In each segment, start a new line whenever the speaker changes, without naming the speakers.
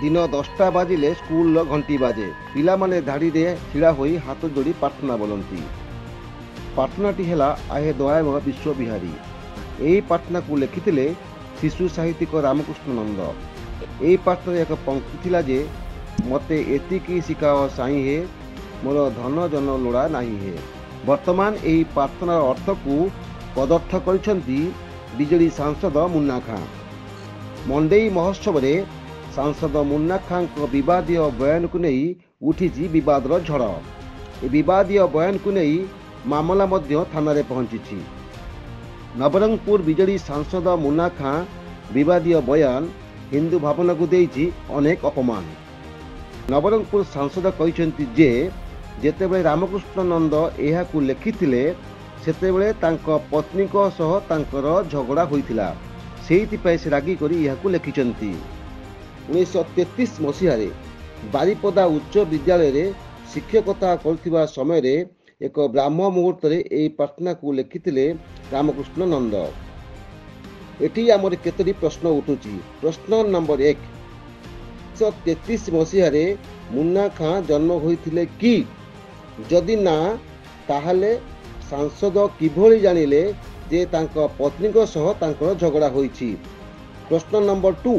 ଦିନ 10ଟା ବାଜିଲେ ସ୍କୁଲର ଘଣ୍ଟି ବାଜେ। ପିଲାମାନେ ଧାଡ଼ିରେ ଛିଡ଼ା ହୋଇ ହାତ ଯୋଡ଼ି ପ୍ରାର୍ଥନା ବୋଲନ୍ତି। ପ୍ରାର୍ଥନାଟି ହେଲା, ଆହେ ଦୟାମୟ ବିଶ୍ୱବିହାରୀ। ଏହି ପ୍ରାର୍ଥନାକୁ ଲେଖିଥିଲେ ଶିଶୁ ସାହିତ୍ୟିକ ରାମକୃଷ୍ଣ ନନ୍ଦ। ଏହି ପ୍ରାର୍ଥନାରେ ଏକ ପଂକ୍ତି ଥିଲା ଯେ, ମୋତେ ଏତିକି ଶିଖାଅ ସାଇଁ ହେ, ମୋର ଧନ ଜନ ଲୋଡ଼ା ନାହିଁ ହେ। ବର୍ତ୍ତମାନ ଏହି ପ୍ରାର୍ଥନାର ଅର୍ଥକୁ କଦର୍ଥ କରିଛନ୍ତି ବିଜେଡି ସାଂସଦ ମୁନ୍ନା ଖାଁ। ମଣ୍ଡେଇ ମହୋତ୍ସବରେ ସାଂସଦ ମୁନ୍ନା ଖାଁଙ୍କ ବିବାଦୀୟ ବୟାନକୁ ନେଇ ଉଠିଛି ବିବାଦର ଝଡ଼। ଏ ବିବାଦୀୟ ବୟାନକୁ ନେଇ ମାମଲା ମଧ୍ୟ ଥାନାରେ ପହଞ୍ଚିଛି। ନବରଙ୍ଗପୁର ବିଜେଡି ସାଂସଦ ମୁନ୍ନା ଖାଁ ବିବାଦୀୟ ବୟାନ ହିନ୍ଦୁ ଭାବନାକୁ ଦେଇଛି ଅନେକ ଅପମାନ। ନବରଙ୍ଗପୁର ସାଂସଦ କହିଛନ୍ତି ଯେ, ଯେତେବେଳେ ରାମକୃଷ୍ଣ ନନ୍ଦ ଏହାକୁ ଲେଖିଥିଲେ, ସେତେବେଳେ ତାଙ୍କ ପତ୍ନୀଙ୍କ ସହ ତାଙ୍କର ଝଗଡ଼ା ହୋଇଥିଲା। ସେଇଥିପାଇଁ ସେ ରାଗି କରି ଏହାକୁ ଲେଖିଛନ୍ତି। 1933 ମସିହାରେ ବାରିପଦା ଉଚ୍ଚ ବିଦ୍ୟାଳୟରେ ଶିକ୍ଷକତା କରୁଥିବା ସମୟରେ ଏକ ବ୍ରାହ୍ମ ମୁହୂର୍ତ୍ତରେ ଏହି ପ୍ରାର୍ଥନାକୁ ଲେଖିଥିଲେ ରାମକୃଷ୍ଣ ନନ୍ଦ। ଏଠି ଆମର କେତୋଟି ପ୍ରଶ୍ନ ଉଠୁଛି। ପ୍ରଶ୍ନ ନମ୍ବର 1, 1933 ମସିହାରେ ମୁନ୍ନା ଖାଁ ଜନ୍ମ ହୋଇଥିଲେ କି? ଯଦି ନା, ତାହେଲେ ସାଂସଦ କିଭଳି ଜାଣିଲେ ଯେ ତାଙ୍କ ପତ୍ନୀଙ୍କ ସହ ତାଙ୍କର ଝଗଡ଼ା ହୋଇଛି? ପ୍ରଶ୍ନ ନମ୍ବର 2,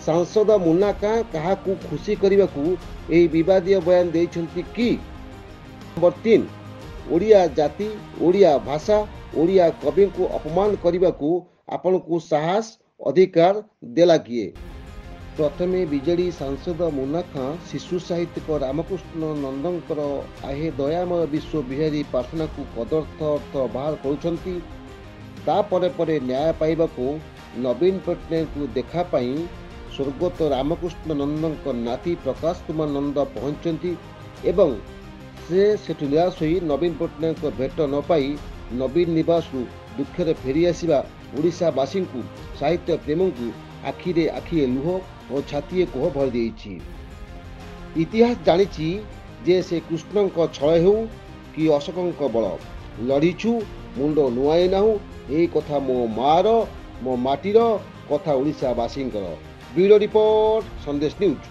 ସାଂସଦ ମୁନ୍ନା ଖାଁ କାହାକୁ ଖୁସି କରିବାକୁ ଏହି ବିବାଦୀୟ ବୟାନ ଦେଇଛନ୍ତି କି? ନମ୍ବର 3, ଓଡ଼ିଆ ଜାତି, ଓଡ଼ିଆ ଭାଷା, ଓଡ଼ିଆ କବିଙ୍କୁ ଅପମାନ କରିବାକୁ ଆପଣଙ୍କୁ ସାହସ ଅଧିକାର ଦେଲା କିଏ? ପ୍ରଥମେ ବିଜେଡି ସାଂସଦ ମୁନ୍ନା ଖାଁ ଶିଶୁ ସାହିତ୍ୟିକ ରାମକୃଷ୍ଣ ନନ୍ଦଙ୍କର ଆହେ ଦୟାମୟ ବିଶ୍ୱବିହାରୀ ପ୍ରାର୍ଥନାକୁ କଦର୍ଥ ଅର୍ଥ ବାହାର କରୁଛନ୍ତି। ତାପରେ ପରେ ନ୍ୟାୟ ପାଇବାକୁ ନବୀନ ପଟ୍ଟନାୟକଙ୍କୁ ଦେଖା ପାଇଁ ସ୍ୱର୍ଗତ ରାମକୃଷ୍ଣ ନନ୍ଦଙ୍କ ନାତି ପ୍ରକାଶ କୁମାର ନନ୍ଦ ପହଞ୍ଚିଛନ୍ତି ଏବଂ ସେ ସେଠୁ ନିରାଶ ହୋଇ ନବୀନ ପଟ୍ଟନାୟକଙ୍କ ଭେଟ ନ ପାଇ ନବୀନ ନିବାସରୁ ଦୁଃଖରେ ଫେରିଆସିବା ଓଡ଼ିଶାବାସୀଙ୍କୁ, ସାହିତ୍ୟ ପ୍ରେମୀଙ୍କୁ ଆଖିରେ ଆଖିଏ ଲୁହ ଓ ଛାତିଏ କୋହ ଭରି ଦେଇଛି। ଇତିହାସ ଜାଣିଛି ଯେ ସେ କୃଷ୍ଣଙ୍କ ଛଳ ହେଉ କି ଅଶୋକଙ୍କ ବଳ, ଲଢ଼ିଛୁ, ମୁଣ୍ଡ ନୁଆଁଇ ନାହୁଁ। ଏହି କଥା ମୋ ମାଆର, ମୋ ମାଟିର କଥା, ଓଡ଼ିଶାବାସୀଙ୍କର। ବ୍ୟୁରୋ ରିପୋର୍ଟ, ସନ୍ଦେଶ ନ୍ୟୁଜ୍।